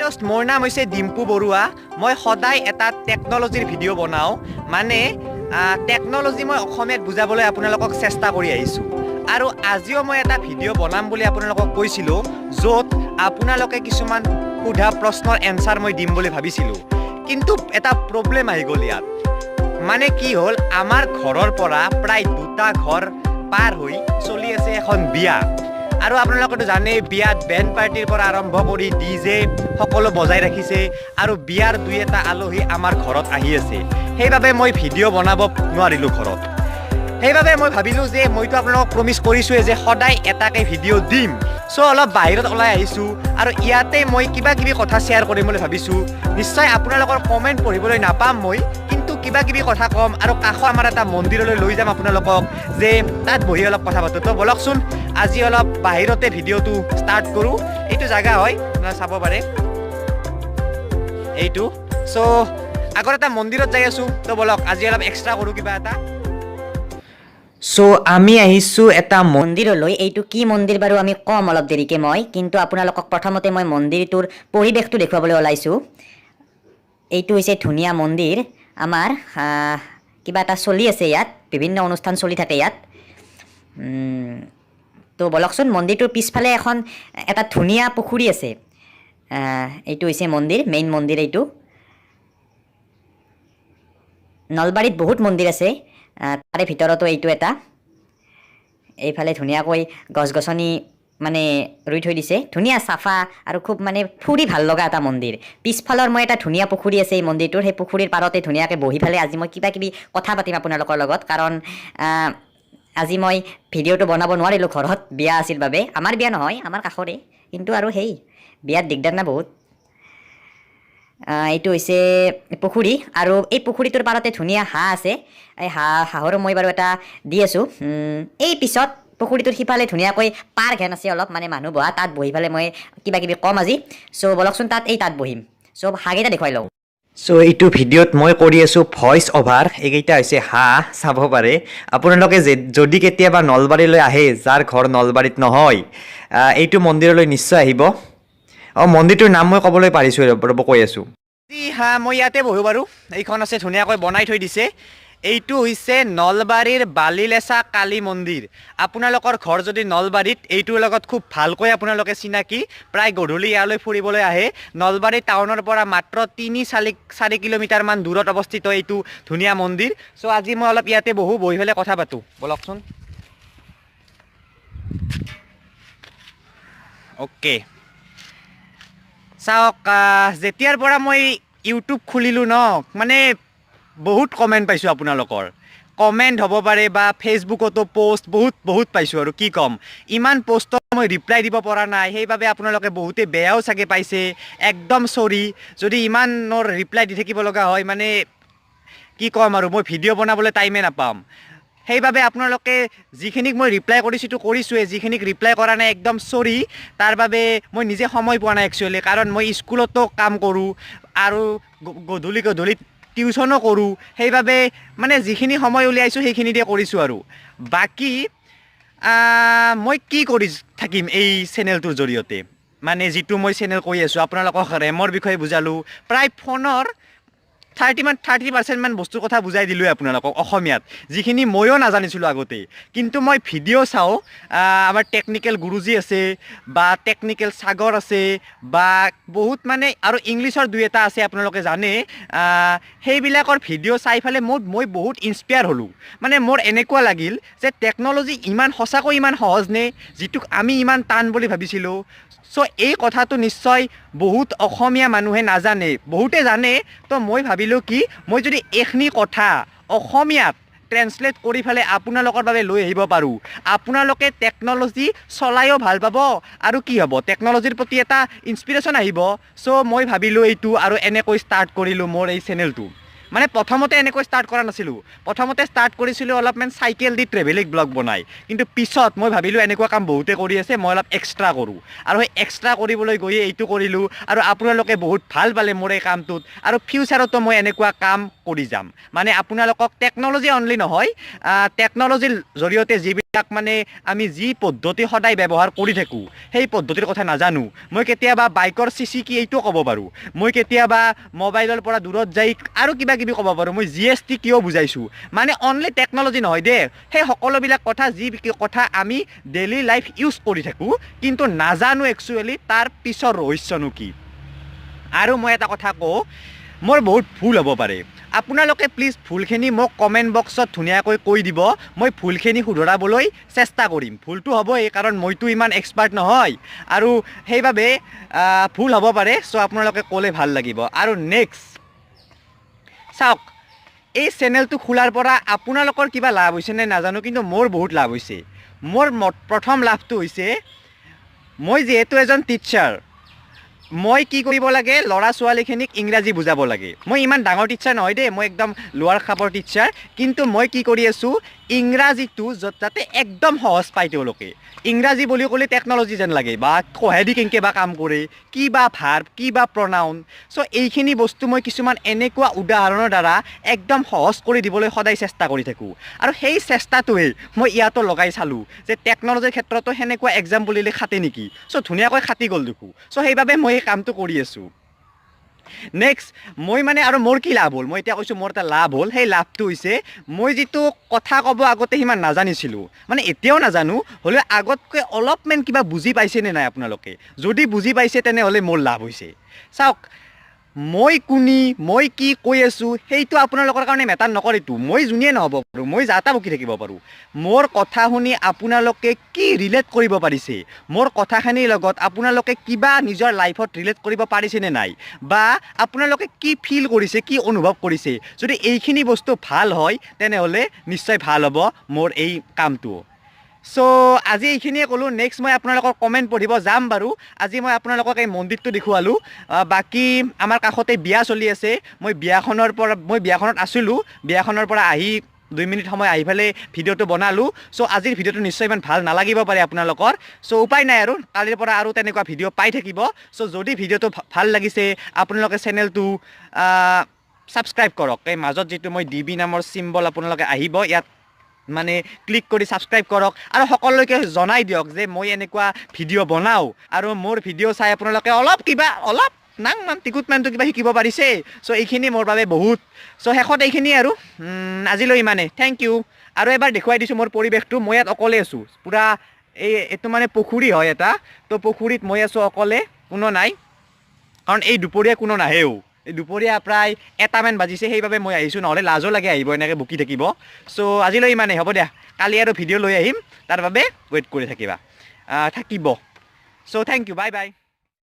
দোস্ত, মোৰ নাম হৈছে ডিম্পু বৰুৱা। মই সদায় এটা টেকন'লজিৰ ভিডিঅ' বনাওঁ। মানে টেকন'লজি মই অসমীয়াত বুজাবলৈ আপোনালোকক চেষ্টা কৰি আহিছোঁ আৰু আজিও মই এটা ভিডিঅ' বনাম বুলি আপোনালোকক কৈছিলোঁ, য'ত আপোনালোকে কিছুমান সোধা প্ৰশ্নৰ এনচাৰ মই দিম বুলি ভাবিছিলোঁ। কিন্তু এটা প্ৰব্লেম আহি গ'ল ইয়াত। মানে কি হ'ল, আমাৰ ঘৰৰ পৰা প্ৰায় দুটা ঘৰ পাৰ হৈ চলি আছে এখন বিয়া। আৰু আপোনালোকেতো জানেই, বিয়াত বেণ্ড পাৰ্টিৰ পৰা আৰম্ভ কৰি ডিজে সকলো বজাই ৰাখিছে আৰু বিয়াৰ দুই এটা আলহী আমাৰ ঘৰত আহি আছে। সেইবাবে মই ভিডিঅ' বনাব নোৱাৰিলোঁ ঘৰত। সেইবাবে মই ভাবিলোঁ যে মইতো আপোনালোকক প্ৰমিছ কৰিছোঁৱে যে সদায় এটাকে ভিডিঅ' দিম। চ' অলপ বাহিৰত ওলাই আহিছোঁ আৰু ইয়াতে মই কিবা কিবি কথা শ্বেয়াৰ কৰিম বুলি ভাবিছোঁ। নিশ্চয় আপোনালোকৰ কমেণ্ট পঢ়িবলৈ নাপাম মই, কিন্তু কিবা কিবি কথা ক'ম আৰু কাষৰ আমাৰ এটা মন্দিৰলৈ লৈ যাম আপোনালোকক যে তাত বহি অলপ কথা পাতোঁ। তো ব'লকচোন, আজি অলপ বাহিৰতে ভিডিঅ'টো ষ্টাৰ্ট কৰোঁ। এইটো জেগা হয়, আপোনালোকে চাব পাৰে এইটো। চ' আগত এটা মন্দিৰত যাই আছোঁ। তো ব'লক, আজি অলপ এক্সট্ৰা কৰোঁ কিবা এটা। চ' আমি আহিছোঁ এটা মন্দিৰলৈ। এইটো কি মন্দিৰ বাৰু আমি ক'ম অলপ দেৰিকৈ মই, কিন্তু আপোনালোকক প্ৰথমতে মই মন্দিৰটোৰ পৰিৱেশটো দেখুৱাবলৈ ওলাইছোঁ। এইটো হৈছে ধুনীয়া মন্দিৰ আমাৰ। কিবা এটা চলি আছে ইয়াত, বিভিন্ন অনুষ্ঠান চলি থাকে ইয়াত। তো ব'লকচোন, মন্দিৰটোৰ পিছফালে এটা ধুনীয়া পুখুৰী আছে। এইটো হৈছে মন্দিৰ, মেইন মন্দিৰ এইটো। নলবাৰীত বহুত মন্দিৰ আছে, তাৰে ভিতৰতো এইটো এটা। এইফালে ধুনীয়াকৈ গছ গছনি মানে ৰুই থৈ দিছে। ধুনীয়া, চাফা আৰু খুব মানে ফুৰি ভাল লগা এটা মন্দিৰ। পিছফালৰ মই এটা ধুনীয়া পুখুৰী আছে এই মন্দিৰটোৰ। সেই পুখুৰীৰ পাৰতে ধুনীয়াকৈ বহি পেলাই আজি মই কিবা কিবি কথা পাতিম আপোনালোকৰ লগত, কাৰণ আজি মই ভিডিঅ'টো বনাব নোৱাৰিলোঁ ঘৰত, বিয়া আছিল বাবে। আমাৰ বিয়া নহয়, আমাৰ কাষৰে, কিন্তু আৰু সেই বিয়াত দিগদাৰ না বহুত। এইটো হৈছে পুখুৰী আৰু এই পুখুৰীটোৰ পাৰতে ধুনীয়া হাঁহ আছে। এই হাঁহৰো মই বাৰু এটা দি আছোঁ। এই পিছত পুখুৰীটোৰ সিফালে ধুনীয়াকৈ পাৰ্ক হেন আছে অলপ, মানে মানুহ বহা। তাত বহি পেলাই মই কিবা কিবি ক'ম আজি। চ' ব'লকচোন, তাত এই তাত বহিম। চ' হাঁহকেইটা দেখুৱাই লওঁ। চ' এইটো ভিডিঅ'ত মই কৰি আছোঁ ভইচ অভাৰ। এইকেইটা হৈছে হাঁহ, চাব পাৰে আপোনালোকে। যে যদি কেতিয়াবা নলবাৰীলৈ আহে, যাৰ ঘৰ নলবাৰীত নহয়, এইটো মন্দিৰলৈ নিশ্চয় আহিব। অঁ, মন্দিৰটোৰ নাম মই ক'বলৈ পাৰিছোঁ, ৰ'ব, কৈ আছোঁ। হা, মই ইয়াতে বহোঁ বাৰু। এইখন আছে, ধুনীয়াকৈ বনাই থৈ দিছে। এইটো হৈছে নলবাৰীৰ বালিলেচা কালী মন্দিৰ। আপোনালোকৰ ঘৰ যদি নলবাৰীত, এইটোৰ লগত খুব ভালকৈ আপোনালোকে চিনাকি। প্ৰায় গধূলি ইয়ালৈ ফুৰিবলৈ আহে। নলবাৰী টাউনৰ পৰা মাত্ৰ তিনি চাৰি চাৰি কিলোমিটাৰমান দূৰত অৱস্থিত এইটো ধুনীয়া মন্দিৰ। চ' আজি মই অলপ ইয়াতে বহোঁ, বহি পেলাই কথা পাতোঁ। ব'লকচোন। অ'কে, চাওক, যেতিয়াৰ পৰা মই ইউটিউব খুলিলোঁ ন, মানে বহুত কমেণ্ট পাইছোঁ। আপোনালোকৰ কমেণ্ট হ'ব পাৰে বা ফেচবুকতো পষ্ট বহুত বহুত পাইছোঁ। আৰু কি ক'ম, ইমান পষ্টত মই ৰিপ্লাই দিব পৰা নাই। সেইবাবে আপোনালোকে বহুতে বেয়াও চাগে পাইছে। একদম চৰি, যদি ইমানৰ ৰিপ্লাই দি থাকিব লগা হয়, মানে কি ক'ম আৰু, মই ভিডিঅ' বনাবলৈ টাইমে নাপাম। সেইবাবে আপোনালোকে যিখিনিক মই ৰিপ্লাই কৰিছোঁ সেইটো কৰিছোঁৱে, যিখিনিক ৰিপ্লাই কৰা নাই, একদম চৰি। তাৰ বাবে মই নিজে সময় পোৱা নাই একচুৱেলি, কাৰণ মই স্কুলতো কাম কৰোঁ আৰু গধূলি গধূলি টিউশ্যনো কৰোঁ। সেইবাবে মানে যিখিনি সময় উলিয়াইছোঁ, সেইখিনি দিয়ে কৰিছোঁ। আৰু বাকী মই কি কৰি থাকিম এই চেনেলটোৰ জৰিয়তে, মানে যিটো মই চেনেল কৰি আছোঁ, আপোনালোকক ৰেমৰ বিষয়ে বুজালোঁ, প্ৰায় ফোনৰ 30%মান বস্তুৰ কথা বুজাই দিলোঁৱে আপোনালোকক অসমীয়াত, যিখিনি ময়ো নাজানিছিলোঁ আগতে। কিন্তু মই ভিডিঅ' চাওঁ। আমাৰ টেকনিকেল গুৰুজী আছে বা টেকনিকেল সাগৰ আছে বা বহুত মানে আৰু ইংলিছৰ দুই এটা আছে, আপোনালোকে জানে। সেইবিলাকৰ ভিডিঅ' চাই পেলাই মই বহুত ইনস্পায়াৰ হ'লোঁ। মানে মোৰ এনেকুৱা লাগিল যে টেকন'লজি ইমান সঁচাকৈ ইমান সহজ নে, যিটোক আমি ইমান টান বুলি ভাবিছিলোঁ? চ' এই কথাটো নিশ্চয় বহুত অসমীয়া মানুহে নাজানে, বহুতে জানে। তো মই ভাবিলোঁ কি, মই যদি এইখিনি কথা অসমীয়াত ট্ৰেঞ্চলেট কৰি পেলাই আপোনালোকৰ বাবে লৈ আহিব পাৰোঁ, আপোনালোকে টেকন'লজি চলায়ো ভাল পাব আৰু কি হ'ব, টেকন'লজিৰ প্ৰতি এটা ইনস্পিৰেশ্যন আহিব। চ' মই ভাবিলোঁ এইটো আৰু এনেকৈ ষ্টাৰ্ট কৰিলোঁ মোৰ এই চেনেলটো। মানে প্ৰথমতে এনেকৈ ষ্টাৰ্ট কৰা নাছিলোঁ। প্ৰথমতে ষ্টাৰ্ট কৰিছিলোঁ অলপমান চাইকেল দি ট্ৰেভেলিং ব্লগ বনাই। কিন্তু পিছত মই ভাবিলোঁ, এনেকুৱা কাম বহুতে কৰি আছে, মই অলপ এক্সট্ৰা কৰোঁ। আৰু সেই এক্সট্ৰা কৰিবলৈ গৈয়ে এইটো কৰিলোঁ আৰু আপোনালোকে বহুত ভাল পালে মোৰ এই কামটোত। আৰু ফিউচাৰতো মই এনেকুৱা কাম কৰি যাম। মানে আপোনালোকক টেকন'লজি অনলি নহয়, টেকন'লজিৰ জৰিয়তে যিবিলাক যিবিলাক মানে আমি যি পদ্ধতি সদায় ব্যৱহাৰ কৰি থাকোঁ, সেই পদ্ধতিৰ কথা নাজানো। মই কেতিয়াবা বাইকৰ চিচি কি এইটোও ক'ব পাৰোঁ, মই কেতিয়াবা মোবাইলৰ পৰা দূৰত যাই আৰু কিবা কিবি ক'ব পাৰোঁ, মই জিএছটি কিয় বুজাইছোঁ, মানে অনলি টেকন'লজি নহয় দেই, সেই সকলোবিলাক কথা যি কথা আমি ডেইলি লাইফ ইউজ কৰি থাকোঁ কিন্তু নাজানো একচুৱেলি তাৰ পিছৰ ৰহস্যনো কি। আৰু মই এটা কথা কওঁ, মোৰ বহুত ভুল হ'ব পাৰে, আপোনালোকে প্লিজ ভুলখিনি মোক কমেণ্ট বক্সত ধুনীয়াকৈ কৈ দিব, মই ভুলখিনি শুধৰাবলৈ চেষ্টা কৰিম। ভুলটো হ'বই, কাৰণ মইতো ইমান এক্সপাৰ্ট নহয় আৰু সেইবাবে ভুল হ'ব পাৰে। চ' আপোনালোকে ক'লে ভাল লাগিব। আৰু নেক্সট চাওক, এই চেনেলটো খোলাৰ পৰা আপোনালোকৰ কিবা লাভ হৈছে নে নাজানো, কিন্তু মোৰ বহুত লাভ হৈছে। মোৰ প্ৰথম লাভটো হৈছে, মই যিহেতু এজন টিচাৰ, মই কি কৰিব লাগে, ল'ৰা ছোৱালীখিনিক ইংৰাজী বুজাব লাগে। মই ইমান ডাঙৰ টিচাৰ নহয় দেই, মই একদম লোৱাৰ খাপৰ টিচাৰ, কিন্তু মই কি কৰি আছোঁ, ইংৰাজীটো যাতে একদম সহজ পায় তেওঁলোকে। ইংৰাজী বুলি ক'লে টেকন'লজি যেন লাগে, বা কহেদি কেনেকৈ বা কাম কৰে, কি বা ভাৰ্ব, কি বা প্ৰনাউন। চ' এইখিনি বস্তু মই কিছুমান এনেকুৱা উদাহৰণৰ দ্বাৰা একদম সহজ কৰি দিবলৈ সদায় চেষ্টা কৰি থাকোঁ। আৰু সেই চেষ্টাটোৱেই মই ইয়াতো লগাই চালোঁ যে টেকন'লজিৰ ক্ষেত্ৰতো সেনেকুৱা এক্সাম্পল দিলে খাটে নেকি। চ' ধুনীয়াকৈ খাটি গ'ল দেখোঁ। চ' সেইবাবে মই এই কামটো কৰি আছোঁ। নেক্সট মই মানে আৰু মোৰ কি লাভ হ'ল, মই এতিয়া কৈছোঁ মোৰ এটা লাভ হ'ল। সেই লাভটো হৈছে, মই যিটো কথা ক'ব আগতে সিমান নাজানিছিলোঁ, মানে এতিয়াও নাজানো, হ'লেও আগতকৈ অলপমান কিবা বুজি পাইছেনে নাই আপোনালোকে? যদি বুজি পাইছে তেনেহ'লে মোৰ লাভ হৈছে। চাওক, মই কোনি, মই কি কৈ আছোঁ সেইটো আপোনালোকৰ কাৰণে মেটাৰ নকৰেতো। মই যোনেই নহ'ব পাৰোঁ, মই যা তা বকি থাকিব পাৰোঁ, মোৰ কথা শুনি আপোনালোকে কি ৰিলেট কৰিব পাৰিছে, মোৰ কথাখিনিৰ লগত আপোনালোকে কিবা নিজৰ লাইফত ৰিলেট কৰিব পাৰিছেনে নাই, বা আপোনালোকে কি ফিল কৰিছে, কি অনুভৱ কৰিছে, যদি এইখিনি বস্তু ভাল হয় তেনেহ'লে নিশ্চয় ভাল হ'ব মোৰ এই কামটো। চ' আজি এইখিনিয়ে ক'লোঁ। নেক্সট মই আপোনালোকৰ কমেণ্ট পঢ়িব যাম বাৰু। আজি মই আপোনালোকক এই মন্দিৰটো দেখুৱালোঁ। বাকী আমাৰ কাষতে বিয়া চলি আছে, মই বিয়াখনত আছিলোঁ, বিয়াখনৰ পৰা আহি 2 মিনিট সময় আহি পেলাই ভিডিঅ'টো বনালোঁ। চ' আজিৰ ভিডিঅ'টো নিশ্চয় ইমান ভাল নালাগিব পাৰে আপোনালোকৰ। চ' উপায় নাই আৰু, কালিৰ পৰা আৰু তেনেকুৱা ভিডিঅ' পাই থাকিব। চ' যদি ভিডিঅ'টো ভাল লাগিছে আপোনালোকে চেনেলটো ছাবস্ক্ৰাইব কৰক। এই মাজত যিটো মই ডি বি নামৰ চিম্বল আপোনালোকে আহিব, ইয়াত মানে ক্লিক কৰি ছাবস্ক্ৰাইব কৰক আৰু সকলোকে জনাই দিয়ক যে মই এনেকুৱা ভিডিঅ' বনাওঁ আৰু মোৰ ভিডিঅ' চাই আপোনালোকে অলপ কিবা, অলপ নাং মান টিকুটমানটো কিবা শিকিব পাৰিছে। চ' এইখিনি মোৰ বাবে বহুত। চ' শেষত এইখিনিয়ে আৰু, আজিলৈ ইমানে, thank U. আৰু এবাৰ দেখুৱাই দিছোঁ মোৰ পৰিৱেশটো, মই ইয়াত অকলে আছোঁ পূৰা। এইটো মানে পুখুৰী হয় এটা, তো পুখুৰীত মই আছোঁ অকলে, কোনো নাই, কাৰণ এই দুপৰীয়া কোনো নাহেও। এই দুপৰীয়া প্ৰায় 1টামান বাজিছে, সেইবাবে মই আহিছোঁ, নহ'লে লাজো লাগে আহিব, এনেকৈ বকি থাকিব। চ' আজিলৈ ইমানেই, হ'ব দিয়া, কালি আৰু ভিডিঅ' লৈ আহিম, তাৰ বাবে ৱেইট কৰি থাকিব। চ' thank you, bye bye.